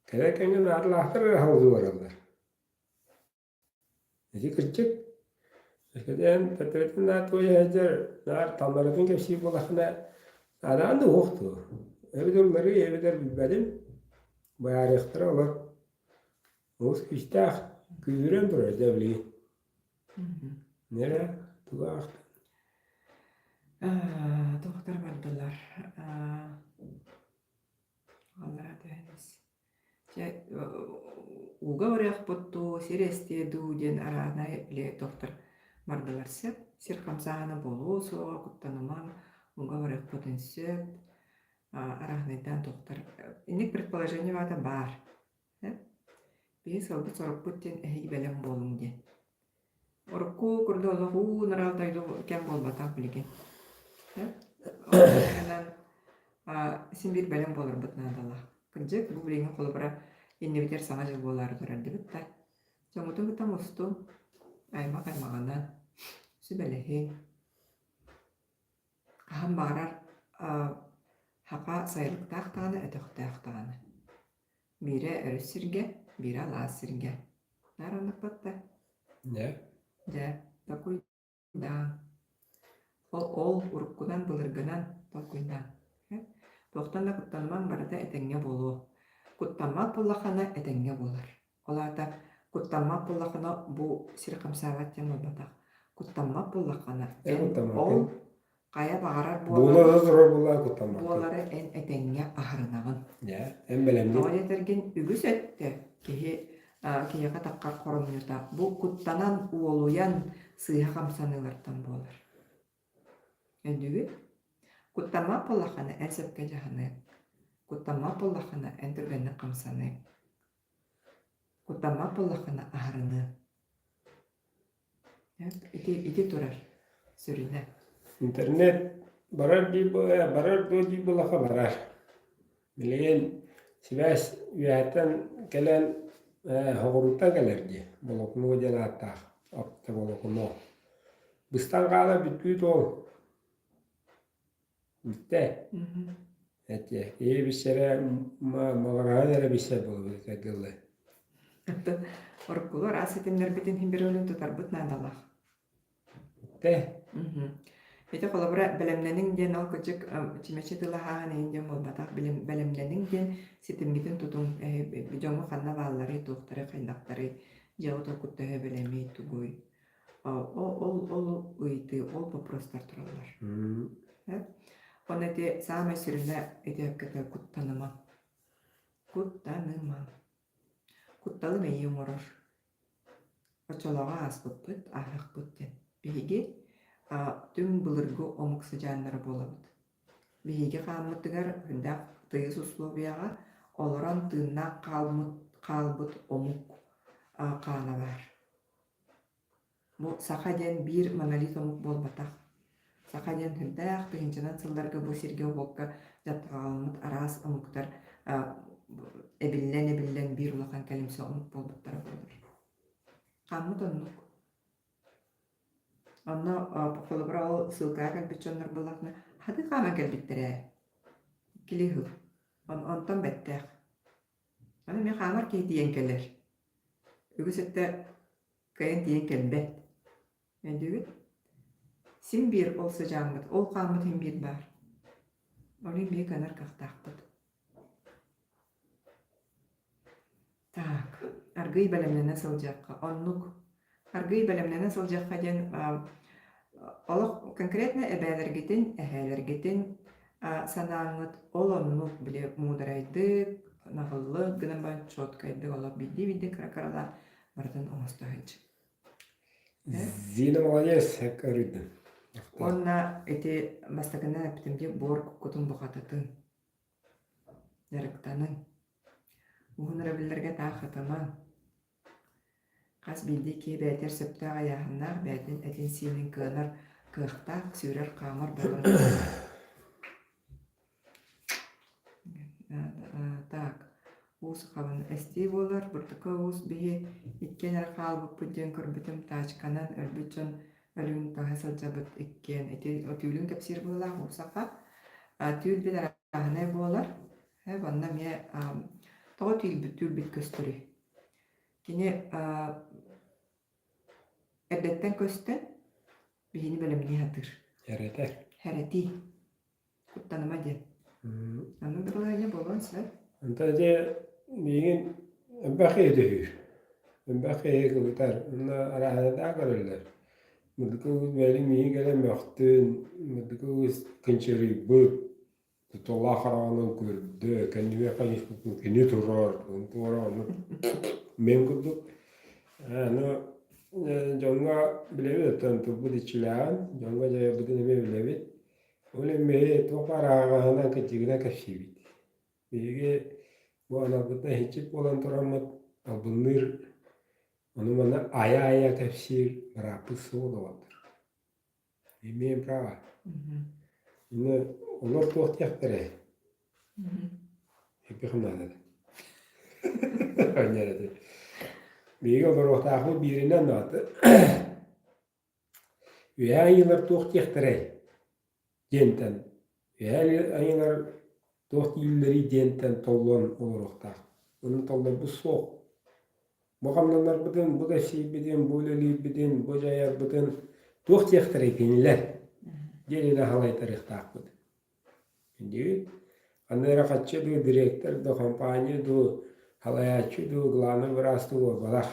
Speaker 1: кэлэр кэмҥэ наадалаахтар эрэ салгыы бараллар Ити кырдьык, өскөтүн төттөрүтүн наар туойа сылдьар, наар талларытын кэпсиир буоллаххына, анаан да уох дуо? Эбэтэр уларыы, эбэтэр билбэтим, быһаарыахтара олор. Олус күүстээх, күүһүрэн турар дьэ билигин. Нэрэ, тугу аахтын?
Speaker 2: Туохтар бардылар? Аллараа түһэн ис. Чэ, ууга барыахпыт дуу, сир эстиэ дуу диэн арааһынай били туохтар бардылар сөп. Сир хамсааһына буолуо суоҕа, куттанымаҥ, ууга барыахпытын сөп. Арааһынайдаан туохтар. Инник предположение баата баар. Биһи сыалбыт-сорукпут диэн эһиги бэлэм буолуҥ диэн. Урукку курдук олох уу нараал дойду кэм буолбатах билигин. Ол син биир бэлэм буоларбыт наадалаах. Кырдьык, бу билиҥҥи холобура иннибитигэр Саҥа дьыл буолаары турар дибит да. Дьоҥҥутун кытта мустуҥ. Аймах аймаҕынан сүбэлэһиҥ. Хаһан баҕарар саха сайылыктаах даҕаны, өтөхтөөх даҕаны. Биирэ өрүс сиргэ, биирэ алаас сиргэ. Наар оннук батта.
Speaker 1: Дьэ.
Speaker 2: Дьэ, толкуйдааҥ. Ол, ол уруккунан, былыргынан толкуйдааҥ. Туохтан да куттанымаҥ, барыта этэҥҥэ буолуо. Куттаммат буоллаххына, этэҥҥэ буолар. Ол аата куттаммат буоллаххына, бу сир хамсаабат диэн буолбатах. Куттаммат буоллаххына,
Speaker 1: Эн
Speaker 2: эн
Speaker 1: куттаммаккын.
Speaker 2: ол хайа баҕарар
Speaker 1: Буола
Speaker 2: буолары
Speaker 1: да турар буоллаҕа куттаммаккын.
Speaker 2: буолары эн этэҥҥэ аһарынаҕын.
Speaker 1: Дьэ, эн бэлэмҥин.
Speaker 2: Тоҕо диэтэргин үгүс өттө киһи киһиэхэ таххар хоромньута бу куттанан, уолуйан сыыһа хамсаныылартан буолар. Өйдүүгүт? Куттаммат буоллаххына эн сөпкө дьаһаныаҥ. Куттаммат буоллаххына эн түргэнник хамсаныаҥ. Куттаммат буоллаххына аһарыныаҥ. Ити, ити турар сүрүнэ.
Speaker 1: Интернет барар дии барар дуо дии буоллахха барар. Билигин сибээс үөһэттэн кэлэн соҕурууттан кэлэр дии. Волокно диэн ааттаах оптоволокно. Быстан хаалар бүттүүт ол. Бүттэ. Этиэ. Киһи билсэрэ маҕараһан эрэ билсэр буолабыт этэргэ
Speaker 2: Уруккулар ас ситимнэрбитин иһин бирөлүн тутарбыт наадалаах.
Speaker 1: Бүттэ.
Speaker 2: Ити холобура бэлэмнэниҥ диэн ол кырдьык чүмэчи тылаһааһын иһин диэн буолбатах. Бэлэмнэниҥ диэн ситимҥитин тутуҥ. Дьоҥҥо ханна баалларый, туохтарый, хайдахтарый, дьиэҕит уруккут төһө бэлэмий, тугуй. Ол, ол, ол ыйытыы, ол боппуруостар тураллар. Онно ити саамай сүрүнэ ити өккөтө куттанымаҥ. Куттанымаҥ. Кутталы мэйии оҥорор. Оччолооҕу ааспыппыт, ааһыахпыт диэн. Биһиги түҥ былыргы омук сыдьааннара буолабыт. Биһиги хааммытыгар үрдээх тыйыс условияҕа олорон тыыннаах хаалбыт, хаалбыт омук хаана баар. Бу саха диэн биир монолит омук буолбатах. Саха диэн сүрдээх тыһыынчанан сылларга бу сиргэ-уокка дьапталҕаламмыт араас омуктар эбиллэн-эбиллэн биир улахан кэлимсэ омук буолбуттара буолар. Хааммыт оннук. Онно холобура ол ссылкаҕа кэлбит дьоннор буоллахына хатыы хааман кэлбиттэрэ ээ. Иккилии сыл. Онтон бэттээх. Аны эмиэ хаамар киһи тиийэн кэлэр. Үгүс өттө кыайан тиийэн кэлбэт. Өйдүүгүт? Син биир ол сыдьааммыт, ол хааммыт иһин биир баар. Ол иһин биир кыанар кыахтаахпыт. Так, аргыый бэлэмнэнэ сылдьыахха. Оннук. Аргыый бэлэмнэнэ сылдьыахха диэн олох конкретно эбээлэргитин, эһээлэргитин санааҥҥыт ол оннук били муударайдык, наҕыллык гынан баран четкайдык олох биирдии-биирдии кыра-кыралаан барытын оҥосто сылдьыҥ.
Speaker 1: Зина молодец, көрүдүм.
Speaker 2: Уонна ити бастакынан эппитим дии буор куккутун бухатытын, дьарыктаныҥ. Уһун өрөбүллэргэ таах хатымаҥ. Хас биирдии киһи бэйэтигэр сөптөөх айааһыннаах, бэйэтин этин-сиинин кыанар кыахтаах, сүүрэр-хаамар буоларын Так, уус хабын эстии буолар, бурдука уус биһи иккиэн эрэ хаалбыппыт диэн көрбүтүм, тачканан өлбүт дьон өлүгүн таһа сылдьабыт иккиэн. Ити түүлүн кэпсиир быһыылаах уусаха. Түүл бил арааһынай буолар. Манна эмиэ тоҕо түүлбүт түүлбүт көстөрүй? Кини эрдэттэн көстөн биһини бэлэмнии сатыыр.
Speaker 1: Хэрэтэр.
Speaker 2: Хэрэтии. Куттаныма диэн. Оннук да балаһыанньа буолуон сөп.
Speaker 1: Онто ити миигин элбэх киһи түһүүр. Элбэх киһи кыбытар. Онно арааһынайдаах көрөллөр. Мындыкы уус бэйэлин миигин кэлэн мөхтүн, мындыкы уус кынчарыйбыт, Тутулаах хараҕынан көрдө, кэннибэр хайыспыппын кини турар, туора оннук мин курдук. Аны дьоҥҥо билэбит оттон турбут иччилээҕин, дьоҥҥо дьайарбытын эмиэ билэбит. Ол эмиэ туох баар аһаҕаһынан кырдьыгынан кэпсиибит. Биһиги бу аналбытынан иһиччит буолан тураммыт албынныыр, ону-маны айа-айа кэпсиир бырааппыт суох доҕоттор. Имеем право. Инна олор туох диэхтэрэй? Эппиэхим наада. Анньар этэ. Биһиги олоруохтаахпыт бииринэн наада. Үөһээ айыылар туох диэхтэрэй диэнтэн, үөһээ айыылар туох дииллэрий диэнтэн толлон олоруохтаах. Ону толлорбут суох. Бу хамнанарбытын, бу кэпсиирбитин, бу үлэлиирбитин, бу дьайарбытын туох диэхтэрэй кинилэр диэнинэ халайтарыахтаахпыт. Диибит. Ханна эрэ хаччы дуу, дириэктэр дуу, компания дуу, халайааччы дуу, главный быраас дуу буолбатах.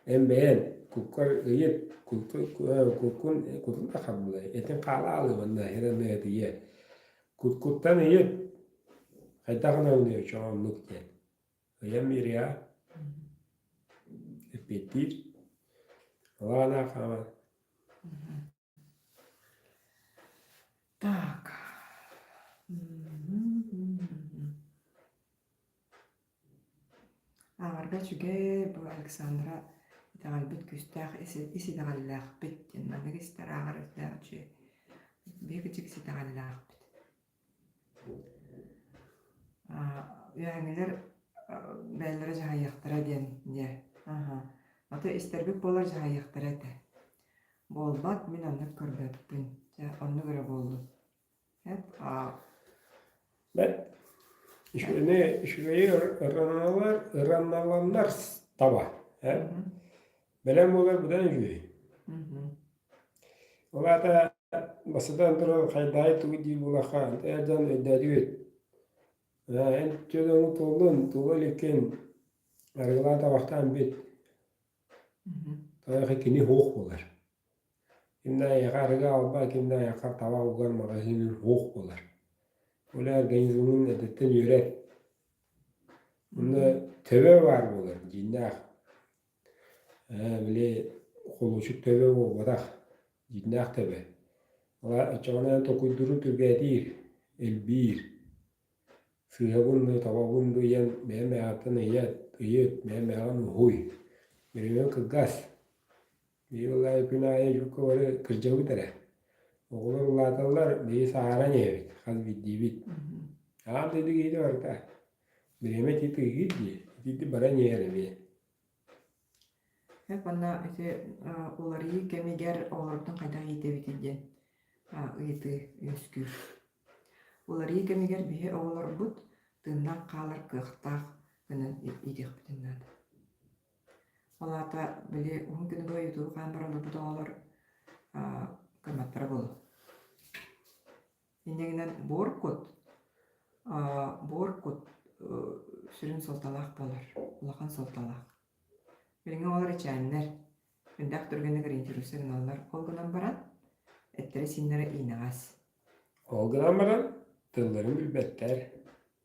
Speaker 1: Эн бэйэн куккар ыйыт, куккун кутун да хабылай, этин хаалаалы манна иһэр Куткуттан ыйыт, хайдах гынан чоҕо оннук диэн. Ыйан биэриэҕэ, эппиэттиир. Алаана хааман.
Speaker 2: Так. Ааҕарга үчүгэй, бу Александра итэҕэлбит күүстээх ис итэҕэллээхпит диэн маннык истэр ааҕар үрдээх үчүгэй. Биһиги дьикси итэҕэллээхпит. Үөһэҥҥилэр бэйэлэрэ дьаһайыахтара диэн дьэ. Аһа. Аты истэрбит буолар дьаһайыахтара этэ. Буолбат, мин оннук көрбөппүн. Дьэ, оннук эрэ буоллун. Эп
Speaker 1: Бэт үчүгэйи үчүгэйи ыраналар ыраналаннар таба э бэлэм буолар быдан үчүгэй. Ол аата бастатан туран хайдаайы тугу диир буолахха эр дьон өйдөөтүгүт. Эн түөдэҥ туоллун, туола иликкин, арыгылаан табахтаан бүт. Таайаха кини суох буолар. Кимнэ айаҕа арыгы аҕалба, кимнэ айахха таба угар маҕаһыынын суох буолар. Ол организмын эрдэттэн үөрэр. Онно төбө баар буолар, дьиҥнээх. Ээ, били холуочук төбө буолбатах, дьиҥнээх төбө. Оччоҕуна толкуйдуурун түргээтиир, элбиир. Сыыһабын дуу, табабын дуу диэн бэйэм бэйэҕиттэн ыйыт, ыйыт, бэйэм бэйэҕин уһуй. Бириэмэм кылгас. Биһиги былаайы күн аайы дьукка бары кырдьабыт эрэ. Оҕолор улааталлар, биһиги сааһыран иһэбит, хас биирдиибит. Аан дойду киһитэ барыта. Бириэмэ ити тыыгыт дии, итинник баран иһэр эмиэ.
Speaker 2: Эп уонна ити уларыйыы кэмигэр оҕолорбутун хайдах иитэбитий диэн ыйытыы үөскүүр. Уларыйыы кэмигэр биһи оҕолорбут тыыннаах хаалар кыахтаах гынан иитиэхпитин наада. Ол аата били уһун күнү быһа ютубу хаан баран олорбут оҕолор кыамматтара буолуо. Инньэ гынан буор кут буор кут сүрүн суолталаах буолар, улахан суолталаах. Билиҥҥи оҕолор ичээннэр, элбэх түргэнник ориентируйса гыналлар. Ол гынан баран эттэрэ-сииннэрэ иинэҕэс.
Speaker 1: Ол гынан баран тылларын билбэттэр.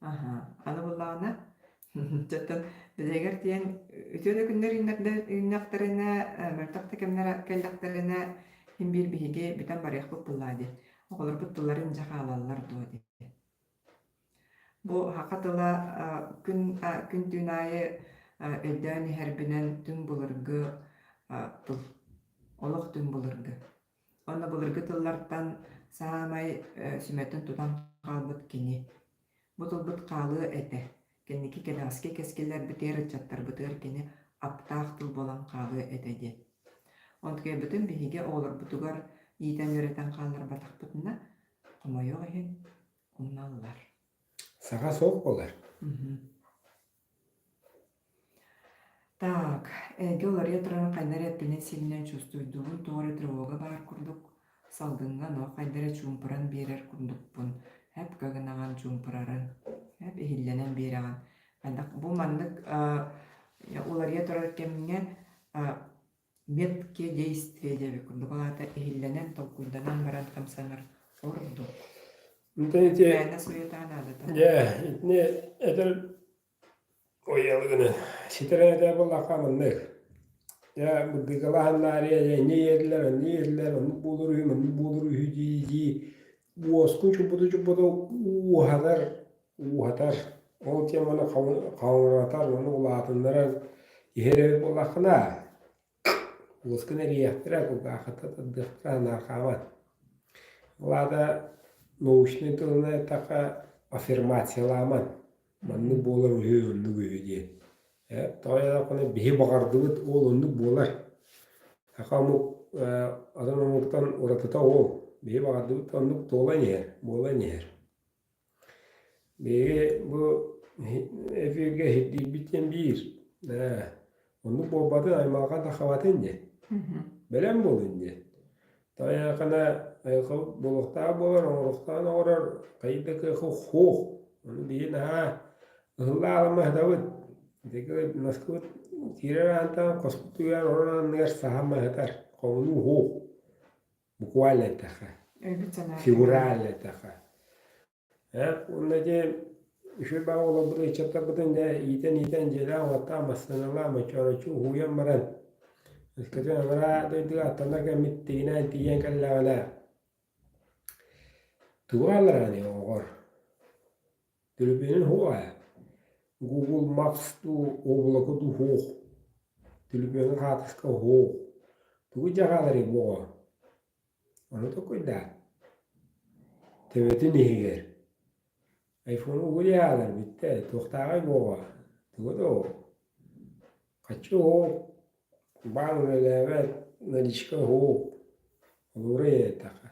Speaker 2: Аһа, аны буллаҕына, дьоттон бэйэгэр тиийэн үтүө да күннэр үүннэхтэринэ, мөлтөх да кэмнэр кэллэхтэринэ, син биир биһиги бүтэн барыахпыт буоллаа дии. Оҕолорбут тылларын дьэ хаалаллар дуо дии. Бу саха тыла күн күн-түүн аайы өйдөөн иһэрбинэн түҥ былыргы тыл. Олох түҥ былыргы. Уонна былыргы тыллартан саамай сүмэтин тутан хаалбыт кини. Бу тылбыт хаалыа этэ. Кэнники кэнэҕэски кэскиллэрбитигэр, ыччаттарбытыгар кини аптаах тыл буолан хаалыа этэ диэн. Онтукайбытын биһиги оҕолорбутугар иитэн-үөрэтэн хаалларбатахпытына, хомойуох иһин, умналлар.
Speaker 1: Саха суох буолар.
Speaker 2: Так, эйгэ уларыйа турарын хайда эрэ эппинэн-сиининэн чувствуйдуубун, тоҕо эрэ тревога баар курдук, салгыҥҥа но хайда эрэ чуумпуран биэрэр курдукпун, һэп гынаҕын чуумпурарын, һэп иһиллэнэн биэрэҕин. Хайдах бу маннык уларыйа турар кэмҥэ меткие действия диэбит курдук, ол аата иһиллэнэн, толкуйданан баран хамсанар ордук.
Speaker 1: Ити
Speaker 2: Мээнэ суетаа наадата.
Speaker 1: Дьэ, итини этэр Ойалыгынан ситэрэн этэр буоллахха маннык. Дьэ, бырдыыкалаһаннаарыйа дьэ инньэ иһэллэр, онньо иһэллэр, оннук буолар үһү, маннык буолар үһү дии-дии уоскун чуппуту-чуппуту ууһатар, ууһатар. Ол теманы хаҥыратар уонна улаатыннарар иһэр эбит буоллаххына, уоскун эрийиэхтэрэ, кулгааххыта тардыахтара санаарҕаабат. Ол аата научнай тылынан эттэххэ аффирмациялааман. Маннык буолар үһү, оннук үһү диэн. Тоҕо диэтэххинэ биһи баҕардыбыт ол оннук буолар. Саха омук атын омуктан уратыта ол. Биһи баҕардыбыт оннук туолан иһэр, буолан иһэр. Биһиги бу эфиргэ иһирдиирбит диэн биир. Оннук буолбатын, аймалҕан таххабатын диэн. Бэлэм буолун диэн. Тайаахына айылҕабыт буолуохтаах буолар, оҥоруохтаах оҥорор, хайыы да кыахы суох. Ону биһи наһаа ыһылла-аалыма сытабыт. Ити наскыбыт киирэр аантан хоспутугар орон анныгар саһан сытар. Хомунуу суох. Буквально эттэххэ. Фигурально эттэххэ. Уонна ити үчүгэй баҕа олорбут ыччаттарбытын дьэ иитэн-иитэн дьиэлээх-уоттаах массыыналаах мочоороччу уһуйан баран өскөтүн анараа дойдуга аттанар кэммит тигинээн тиийэн кэллэҕинэ тугу хааллараный оҕоҕор? Төлөпүөнүн суох ээ. Google Maps дуу, облако дуу суох. Төлөпүөҥҥэ хаартыска суох. Тугу дьэ хааларый бу оҕо? Ону толкуйдаа. Төбөтүн иһигэр айфону угуйаалар бүттэ, туохтааҕый буоҕа, тугу да ол. Хаччы уһук, баан үлэлээбэт, наличка уһук, олуурай эттэххэ.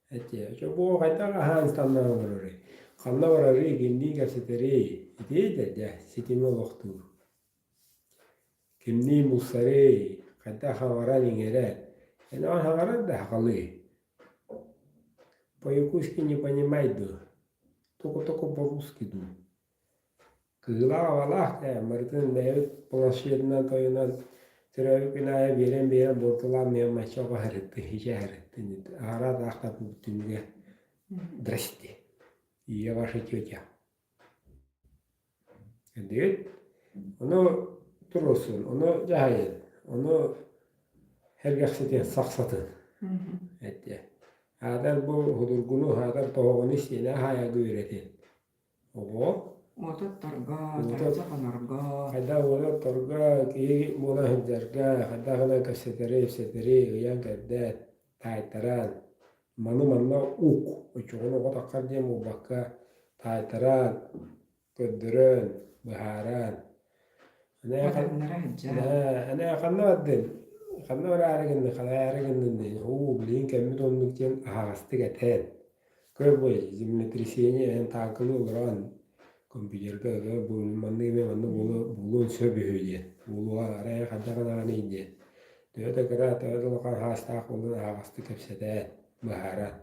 Speaker 1: Этиэ, чэ бу хайдах аһаан станнаан олорорый, ханна барарый, кимниин кэпсэтэрий, ити да дьэ ситими олохтуур. Кимниин булсарый, хайдах саҥаран-иҥэрэн, эн оҕо саҥарар да сахалыы. По-якутски не понимай дуу, только-только по-русски дуу. Кыылаах-абалаах ээ, барытын бэйэбит планшетынан тойунан төрөөбүт күн аайы биэрэн-биэрэн буортулаан миэммачча оҕо сырыттын, ичэ сырыттын, аһара атаахтаппыт түмүгэ здрасте, я ваша тетя. Диэт, ону туруорсун, ону дьаһайын, ону сэргэхситин, сахсатын эттэ. Аатар бу судургуну, аатар тоһоҕону сиэнэ аһаайарга үөрэтин. Оҕо
Speaker 2: Уоту отторго, таһырдьа хонорго.
Speaker 1: Хайдах уоту отторго, киһи буола сылдьарга, хайдах гынан кэпсэтэри, ипсэтэри ыйан-кэрдэн, таайтаран, маны манна ук, оччоҕуна оҕо таххар диэн буолбакка, таайтаран, көрдөрөн, быһааран. Аны ханна бардын? Ханна бараары гыннын, халаары гыннын диэн, уу, билигин кэммит оннук диэн аһаҕастык этэн. Көр бу землетрясение эн тааҥкалыы олорон компьютерга бу маннык эмиэ маннык буолуон сөп үһү диэн. Буолуоҕа арай хайдах гынаҕыный диэн. Төһө да кыра, төһө да улахан хаастаах буоллун аһаҕастык кэпсэтэн, быһааран.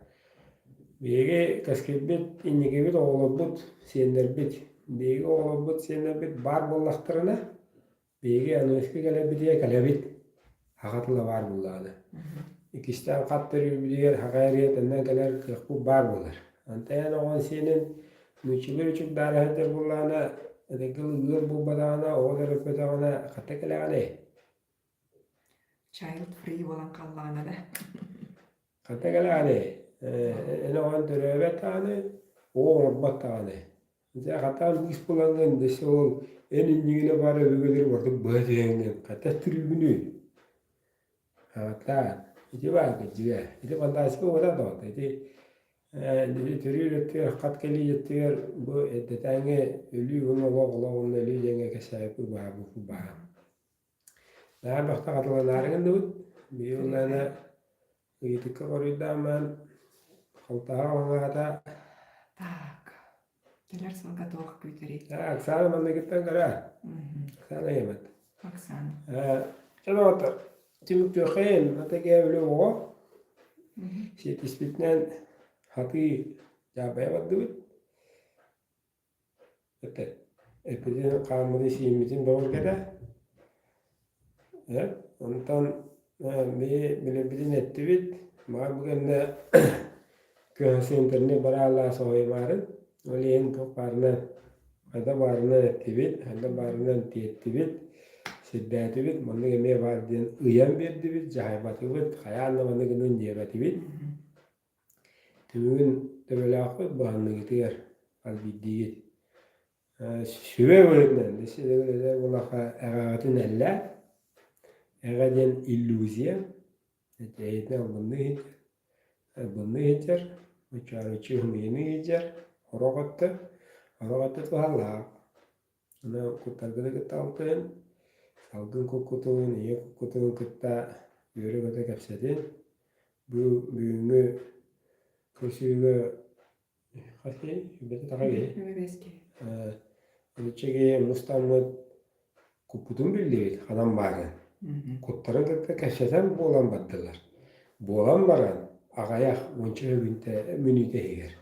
Speaker 1: Биһиги кэскилбит, инникибит оҕолорбут, сиэннэрбит. Биһиги оҕолорбут, сиэннэрбит баар буоллахтарына, биһиги аныгыскы кэлэрбитигэр кэлэбит. Саха тыла баар буоллаҕына. Иккистээн хат төрүүрбүтүгэр саха эриэтинэн кэлэр кыахпыт баар буолар. Онтон эн оҕон сиэнин нууччалыы үчүгдаары сылдьар буоллаҕына, этэргэ ыал буолбатаҕына, оҕо төрөппөтөҕүнэ хата кэлэҕиний?
Speaker 2: Child free буолан хааллаҕына да.
Speaker 1: Хата кэлэҕиний? Эн оҕон төрөөбөт даҕаны, оҕо оҥорбот даҕаны. Дьэ хатаан быыс булаҥҥын дөссө ол эн иннигинэ баар өбүгэлэри ордук быһа түһэҥҥин хата түрүүгүнүй? Аҕатаа, ити баар кырдьыга. Ити фантастика уота доҕотто. Ити ити төрүүр өттүгэр хат кэлии өттүгэр бу эрдэтээҥҥи өлүү уонна олох олох уонна өлүү диэҥҥэ кэпсээбиппит баһаарбыппыт баһаам. Наһаа бөхтө хатыланаары гынныбыт. Биир уонна ыйытыкка хоруйдаан халтаһа оҥоһата.
Speaker 2: Так, кэлэр сылга туох күүтэрий?
Speaker 1: Оксана манныгыттан көрө. Оксана ийэмэт.
Speaker 2: Оксана.
Speaker 1: Чэ доҕоттор, түмүктүөххэйин, атаге үлэ оҕо. Сиэтиспитинэн хатыы дьаабайа бардыбыт. Этэ эппитин хааммытын-сииммитин бөҕөргөтө. Э, онтон биһи билэрбитин эттибит. Маа бу кэннэ кыһасы интернет барааллаа соһуйумаарын. Ол иһин туох баарынан хайда баарынан эттибит, хайда баарынан тиэртибит, сирдээтибит. Маннык эмиэ баар диэн ыйан биэрдибит, дьаһайбатыбыт, хайаан да маннык гынын диэбэтибит. Түмүгүн төбөлөөххүт баһынныгытыгар хас биирдиигит сүбэ быһыытынан эдэр буоллахха эҕэҕитин эллээ. Эҕэ диэн иллюзия, эйэтин албынныы иһитэр, албынныы иһитэр, оччооруччу ымыйаны иһитэр, сорох өттө, сорох өттө туһалаах. Аны куттаргыны кытта алтыһын, салгын куккутун, ийэ куккутун кытта үөрэ-көтө кэпсэтин. Бу бүгүҥҥү көрсүһүүгэ хас киһи? Сүүрбэтэ таха киһи.
Speaker 2: Үбэс киһи.
Speaker 1: Иччэ киһи мустаммыт куппутун биллибит ханан баарын. Куттарын кытта кэпсэтэн буолан бардылар. Буолан баран аҕыйах уонча мүнүүтэ мүнүүтэ иһигэр.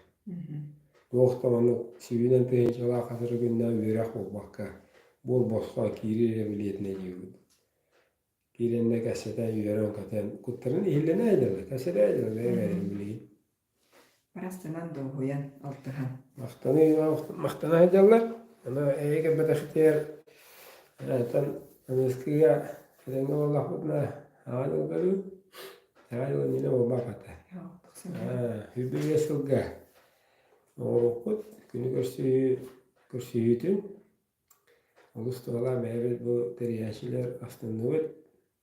Speaker 1: Туох да маннык сүүһүнэн тыһыынчалаах хас эрэ күннээх үөрэх буолбакка, буор босхо киирии эрэ билиэтинэ диэбит. Киирэннэ кэпсэтэн үөрэн-көтөн куттарын иһиллэнэ дьылы, кэпсэтэ дьылы бэйэ-бэйэлэрин билигин.
Speaker 2: Барастынан дуоһуйан, алтыһан.
Speaker 1: Махтаныы махтана сылдьаллар. Аны эйэ кэлбэтэхтэр оттон аныскыга этэҥҥэ буоллахпытына аҕа дьылгарыы аҕа дьыл иннинэ буолбат этэ. 25 сылга оҥоруохпут күнү көрсүһүү көрсүһүүтүн олус туһалаах бэйэбит бу тэрийээччилэр астынныбыт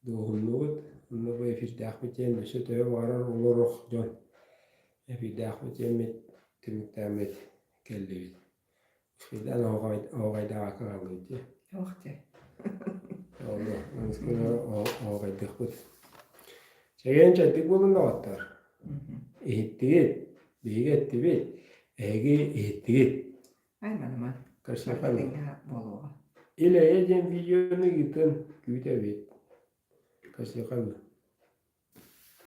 Speaker 1: Дуоһуннубут, онно бу эфирдээхпит диэн өссө төһө баҕарар олоруох дьон эфирдээхпит диэммит түмүктээммит кэллибит. Үчүгэйдээн оһоҕайдаабакка хааллыбыт дии.
Speaker 2: Ох дии.
Speaker 1: Онно оһоҕайдыахпыт. Чэгиэн чэбдик буолун доҕоттор. Иһиттигит, биһиги эттибит, эһиги иһиттигит.
Speaker 2: Айманыман.
Speaker 1: Көрсүөххэ
Speaker 2: буолуоҕа.
Speaker 1: Ил-эйэ диэн видеону ыытын күүтэбит. Көрсүөххэ.